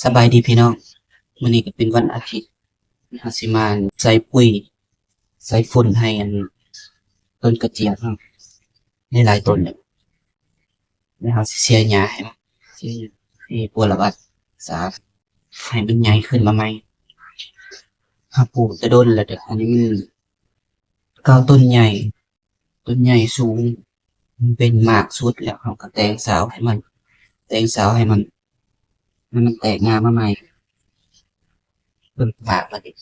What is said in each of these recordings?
ສະບາຍດີພີ່ນ້ອງ, ມື້ນີ້ກໍເປັນວັນອາທິດ, ເຮົາຊິມາໃສ່ປຸຍ ໃສ່ຝຸ່ນໃຫ້ອັນຕົ້ນກະຈຽກເຮົາ ຫຼາຍໆຕົ້ນເລີຍ. ແລ້ວເຮົາຊິເສຍຫຍ້າໃຫ້ມັນ ເສຍຫຍ້າໃຫ້ບົວລະບັດສາ ໃຫ້ມັນໃຫຍ່ຂຶ້ນມາໃໝ່. ເຮົາປູກແຕ່ດົນແລ້ວເດີ, ອັນນີ້ມັນເກົ້າຕົ້ນໃຫຍ່ ຕົ້ນໃຫຍ່ສູງ ມັນເປັນໝາກສຸດແລ້ວ ເຮົາກໍແຕງສາວໃຫ້ມັນ ແຕງສາວໃຫ້ມັນ ໃຫ້ມັນແຕກງາມມາໃໝ່. ເບິ່ງໝາກມັນນີ້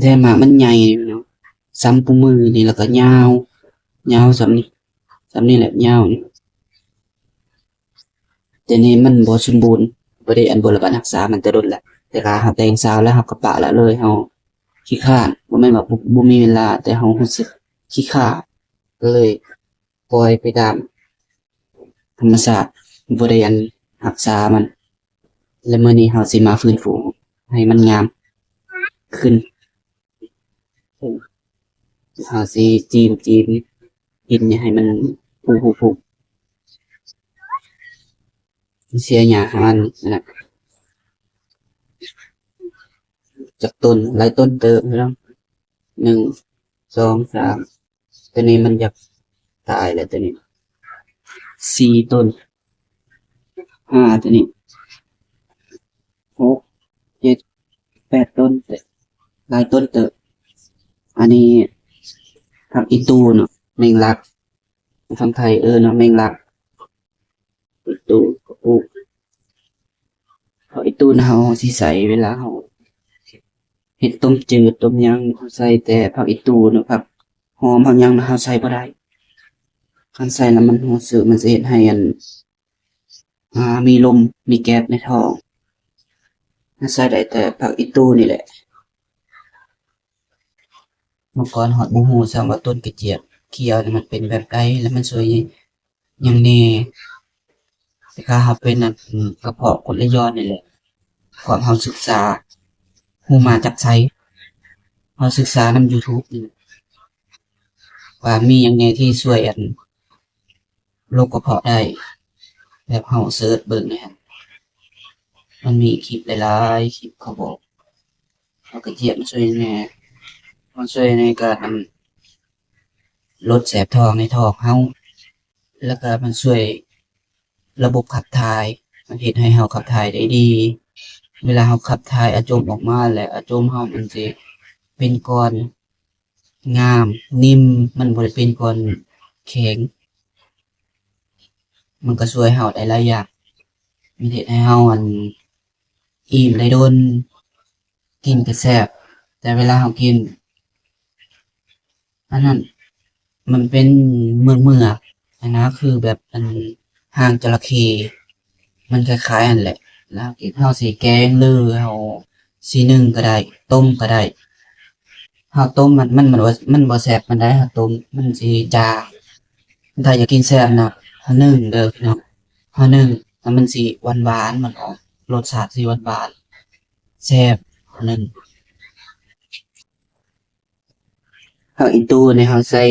ແຕ່ໝາກມັນໃຫຍ່ເນາະ, ສ່ຳປູມືນີ້ ແລ້ວກໍຍາວ ຍາວສ່ຳນີ້ ສ່ຳນີ້ແຫຼະ ຍາວນີ້. ແຕ່ນີ້ມັນບໍ່ສົມບູນ ບໍ່ໄດ້ອັນບົວລະບັດຮັກສາມັນແຕ່ດົນແລ້ວ, ແຕ່ວ່າເຮົາແຕງສາວແລ້ວເຮົາກໍປະລະເລີຍ, ເຮົາຂີ້ຄ້ານ ບໍ່ແມ່ນວ່າບໍ່ ບໍ່ມີເວລາ ແຕ່ເຮົາຮູ້ສຶກຂີ້ຄ້ານ ກໍເລີຍປ່ອຍໄປຕາມທຳມະຊາດ ບໍ່ໄດ້ອັນຮັກສາມັນ. ແລະ ມື້ນີ້ເຮົາຊິມາຟື້ນຟູໃຫ້ມັນງາມຂຶ້ນ. ເຮົາຊິຈີມ ຈີມ ຫີນນີ້ໃຫ້ມັນຜຸ ຜຸ ຜຸ ເສຍຫຍ້າໃຫ້ມັນນະ. ຈັກຕົ້ນ ຫຼາຍຕົ້ນເຕີບເນາະ, ໜຶ່ງ ສອງ ສາມ ຕົວນີ້ມັນຢາກຕາຍແລ້ວ ຕົວນີ້ສີ່ຕົ້ນ ຫ້າ ຕົວນີ້ຫົກ ເຈັດ ແປດຕົ້ນ ຫຼາຍຕົ້ນເຕີບ. ອັນນີ້ຜັກອີ່ຕູເນາະ, ແມງລັກ ທາງໄທເອີ້ນວ່າແມງລັກ. ອີ່ຕູກໍປູກ. ຜັກອີ່ຕູນະ ເຮົາຊິໃສ່ເວລາເຮົາເຮັດຕົ້ມຈືດຕົ້ມຫຍັງ, ເຮົາໃສ່ແຕ່ຜັກອີ່ຕູນະ, ຜັກຫອມ ຜັກຫຍັງນະ ເຮົາໃສ່ບໍ່ໄດ້. ຄັນໃສ່ແລ້ວມັນຮູ້ສຶກ ມັນຊິເຮັດໃຫ້ອັນ ອ່າ ມີລົມ ມີແກັສໃນທ້ອງ. ເຮົາໃສ່ໄດ້ແຕ່ຜັກອີ່ຕູນີ້ແຫຼະ. ເມື່ອກ່ອນຮອດບໍ່ຮູ້ຊ້ຳວ່າຕົ້ນກະຈຽກຂຽວນີ້ມັນເປັນແບບໃດ ແລະ ມັນຊ່ວຍຫຍັງແດ່. ແຕ່ຖ້າເຮົາເປັນອັນກະເພາະກົດໄຫຼຍ້ອນນີ້ແຫຼະ, ພວກເຮົາສຶກສາຮູ້ມາຈາກໃສ? ເຮົາສຶກສານຳຢູທູບນີ້ແຫຼະ ວ່າມີຫຍັງແດ່ທີ່ຊ່ວຍອັນ ໂລກກະເພາະໄດ້ ແບບເຮົາເສີດເບິ່ງນີ້ ມັນມີຄລິບຫຼາຍໆຄລິບ ເຂົາບອກວ່າກະຈຽກມັນຊ່ວຍແນວ ມັນຊ່ວຍໃນການອັນ ລົດແສບທ້ອງໃນທ້ອງເຮົາ ແລ້ວກະມັນຊ່ວຍລະບົບຂັບຖ່າຍ ມັນເຮັດໃຫ້ເຮົາຂັບຖ່າຍໄດ້ດີ. ເວລາເຮົາຂັບຖ່າຍອາຈົມອອກມາແລ້ວ ອາຈົມເຮົາມັນຊິເປັນກ້ອນ ງາມ ນິ້ມ ມັນບໍ່ໄດ້ເປັນກ້ອນແຂງ. ມັນກໍຊ່ວຍເຮົາໄດ້ຫຼາຍຢ່າງ, ມັນເຮັດໃຫ້ເຮົາອັນ ອີ່ມໄດ້ດົນ, ກິນກໍແຊບ. ແຕ່ເວລາເຮົາກິນອັນນັ້ນ ມັນເປັນເມືອກໆຫັ້ນນະ, ຄືແບບອັນ ຫາງຈະລະເຂ ມັນຄ້າຍໆຫັ້ນແຫຼະ. ແລ້ວເຮົາຊິແກງ ຫຼືເຮົາຊິໜຶ້ງກໍໄດ້ ຕົ້ມກໍໄດ້. ເຮົາຕົ້ມມັນ ມັນ ມັນບໍ່ ມັນບໍ່ແຊບປານໃດ, ເຮົາຕົ້ມມັນຊິຈາງ. ຖ້າຢາກກິນແຊບນະ ເຮົາໜຶ້ງເດີພີ່ນ້ອງ, ເຮົາໜຶ້ງແລ້ວມັນຊິຫວານໆ ມັນອອກລົດຊາດຊິຫວານໆ ແຊບ. ໜຶ້ງ ຜັກອີ່ຕູນີ້ເຮົາໃສ່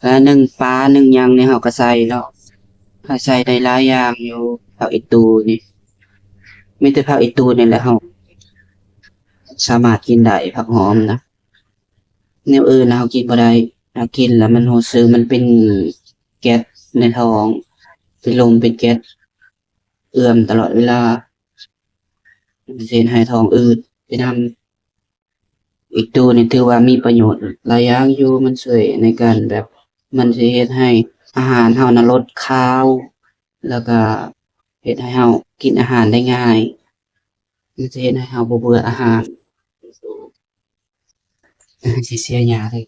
ຖ້າໜຶ້ງປາໜຶ້ງຫຍັງນີ້ເຮົາກໍໃສ່ເນາະ, ເຮົາໃສ່ໄດ້ຫຼາຍຢ່າງຢູ່. ຜັກອີ່ຕູນີ້ມີແຕ່ຜັກອີ່ຕູນີ້ແຫຼະເຮົາສາມາດກິນໄດ້, ຜັກຫອມນະ. ແນວອື່ນນະເຮົາກິນບໍ່ໄດ້, ເຮົາກິນແລ້ວມັນຮູ້ສຶກມັນເປັນແກັສໃນທ້ອງ, ເປັນລົມເປັນແກັສເອື້ອມຕະຫຼອດເວລາ, ມັນຊິເຮັດໃຫ້ທ້ອງອືດໄປນຳ. ອີ່ຕູນີ້ຖືວ່າມີປະໂຫຍດຫຼາຍຢ່າງຢູ່, ມັນຊ່ວຍໃນການແບບ ມັນຊິເຮັດໃຫ້ອາຫານເຮົານະລົດຄາວ, ແລ້ວກະເຮັດໃຫ້ເຮົາກິນອາຫານໄດ້ງ່າຍ, ມັນຊິເຮັດໃຫ້ເຮົາບໍ່ເບື່ອອາຫານ. ຊິເສຍຫຍ້າເລີຍ.